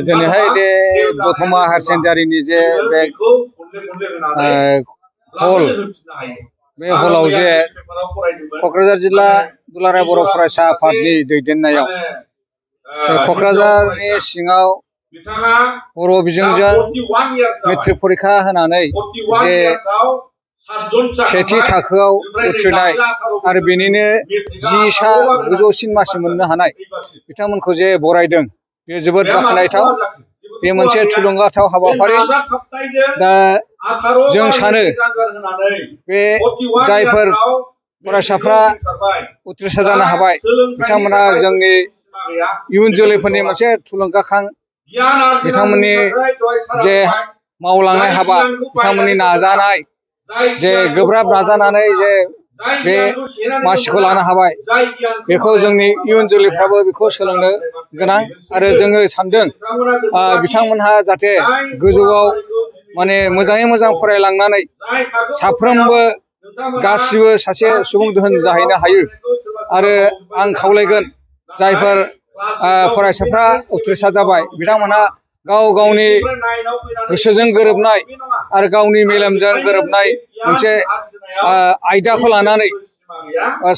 दिनैहाय बे दतमा हायार सेकेन्डारिनि जे बे हल बे हलाव जे क'क्राझार जिल्ला दुलाराय बर' फरायसा आफादनि दैदेननायाव क'क्राझारनि सिङाव बर' बिजोंजों मेट्रिक परिखा होनानै जे सेथि थाखोआव उथ्रिनाय आरो बेनिनो 10सा गोजौसिन मासि मोननो हानाय बिथांमोनखौ जे बरायदों बे जोबोद बाख्नायथाव। बे मोनसे थुलुंगाथाव हाबाफारि। दा जों सानो बे जायफोर फरायसाफ्रा उथ्रिसार जानो हाबाय बिथांमोना जोंनि इयुन जोलैफोरनि मोनसे थुलुंगाखां बिथांमोननि जे मावलांनाय हाबा बिथांमोननि नाजानाय जे गोब्राब नाजानानै जे बे मासिखौ लानो हाबाय बेखौ जोंनि इयुन जोलैफ्राबो बेखौ सोलोंनो गोनां आरो जोङो सानदों बिथांमोनहा जाहाथे गोजौआव माने मोजाङै मोजां फरायलांनानै साफ्रोमबो गासिबो सासे सुबुं दोहोन जाहैनो हायो। आरो आं खावलायगोन जायफोर फरायसाफ्रा उथ्रिसार जाबाय बिथांमोनहा गाव गावनि गोसोजों गोरोबनाय आरो गावनि मेलेमजों गोरोबनाय मोनसे आयदाखौ लानानै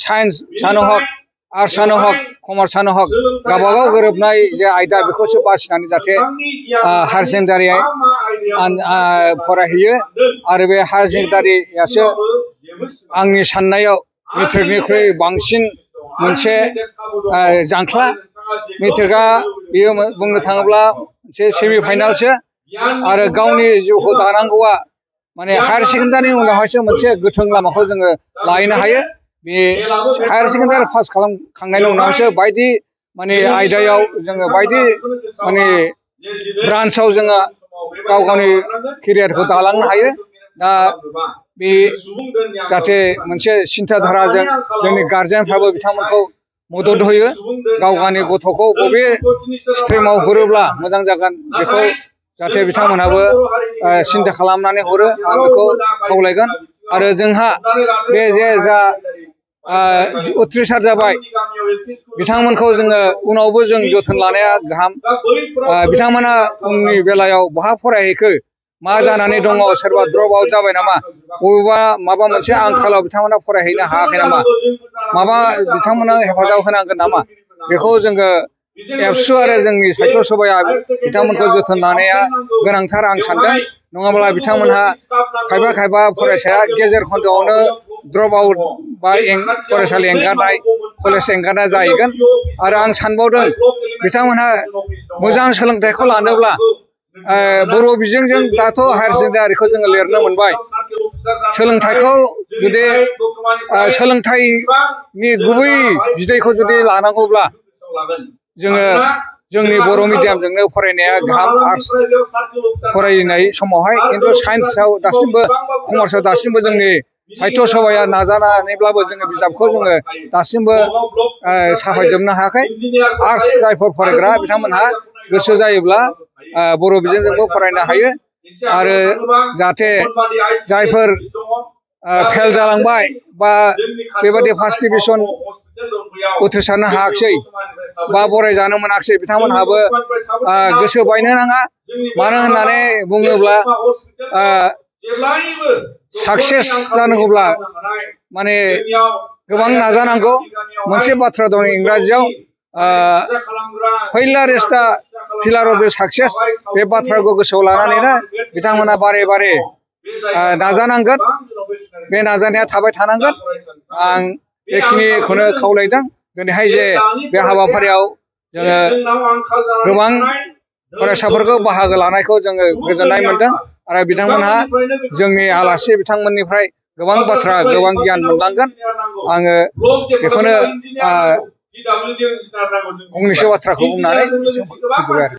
साइन्स आनो हक आर्ट्सआनो हक कमार्सआनो हक गावबागाव गोरोबनाय जे आयदा बेखौसो बासिनानै जाहाथे हायार सेकेन्डारि फरायहैयो। आरो बे हायार सेकेन्डारियासो आंनि साननायाव मेट्रिकनिख्रुइ बांसिन मोनसे जांख्ला। मेट्रिकआ बेयो बुंनो थाङोब्ला मोनसे सेमि फाइनालसो आरो गावनि जिउखौ दानांगौआ माने हायार सेकेन्डारिनि उनावहायसो मोनसे गोथों लामाखौ जोङो लाहैनो हायो। बे हायार सेकेन्डारि पास खालामखांनायनि उनावसो बायदि माने आयदायाव जोङो बायदि माने ब्रान्सआव जोङो गाव गावनि केरियारखौ दालांनो हायो। दा बे जाहाथे मोनसे सिन्थाधाराजों जोंनि गारजेनफ्राबो बिथांमोनखौ मदद होयो। गाव गावनि गथ'खौ बबे स्ट्रिमाव हरोब्ला मोजां जागोन बेखौ जाहाथे बिथांमोनहाबो सिन्था खालामनानै हरो आं बेखौ खावलायगोन। आरो जोंहा बे जे जा उथ्रिसार जाबाय बिथांमोनखौ जोङो उनावबो जों जोथोन लानाया गाहाम। बिथांमोना उननि बेलायाव बहा फरायहैखो मा जानानै दङ सोरबा द्रप आउट जाबाय नामा बबेबा माबा मोनसे आंखालाव बिथांमोना फरायहैनो हायाखै नामा माबा बिथांमोना हेफाजाब होनांगोन नामा बेखौ जोङो एबसु आरो जोंनि साहित्य सभाया बिथांमोनखौ जोथोन लानाया गोनांथार आं सानदों। नङाब्ला बिथांमोनहा खायफा फरायसाया गेजेर खन्दोआवनो द्रप आउट बा फरायसालि एंगारनाय कलेज एंगारनाय जाहैगोन। आरो आं सानबावदों बिथांमोनहा मोजां सोलोंथाइखौ लानोब्ला बर' बिजोंजों दाथ' हायार सेकेन्डारिखौ जोङो लिरनो मोनबाय। सोलोंथाइखौ जुदि सोलोंथाइनि गुबै बिदैखौ जुदि लानांगौब्ला जोङो जोंनि बर' मिडियामजोंनो फरायनाया गाहाम। आर्ट्स फरायनाय समावहाय खिन्थु साइन्सआव दासिमबो कमार्सआव दासिमबो जोंनि साहित्य सभाया नाजानानैब्लाबो जोङो बिजाबखौ जोङो दासिमबो साफायजोबनो हायाखै। आर्ट्स जायफोर फरायग्रा बिथांमोनहा गोसो जायोब्ला बर' बिजोंजोंबो फरायनो हायो। आरो जाहाथे जायफोर फेल जालांबाय बा बेबादि फार्स्ट डिभिजन उथ्रिसारनो हायाखिसै बा बरायजानो मोनाखिसै बिथांमोनहाबो गोसो बायनो नाङा। मानो होननानै बुङोब्ला साक्सेस जानांगौब्ला माने गोबां नाजानांगौ। मोनसे बाथ्रा दं इंराजियाव फेइलियर इज दा पिलार अफ द साक्सेस। बे बाथ्राखौ गोसोआव लानानैनो बिथांमोना बारे बारे नाजानांगोन। बे नाजानाया थाबाय थानांगोन। आं बेखिनिखौनो खावलायदों। दिनैहाय जे बे हाबाफारियाव जोङो गोबां फरायसाफोरखौ बाहागो लानायखौ जोङो गोजोननाय मोनदों। आरो बिथांमोनहा जोंनि आलासि बिथांमोननिफ्राय गोबां बाथ्रा गोबां गियान मोनलांगोन। आङो बेखौनो फंनैसो बाथ्राखौ बुंनानै फोजोबबाय आरो।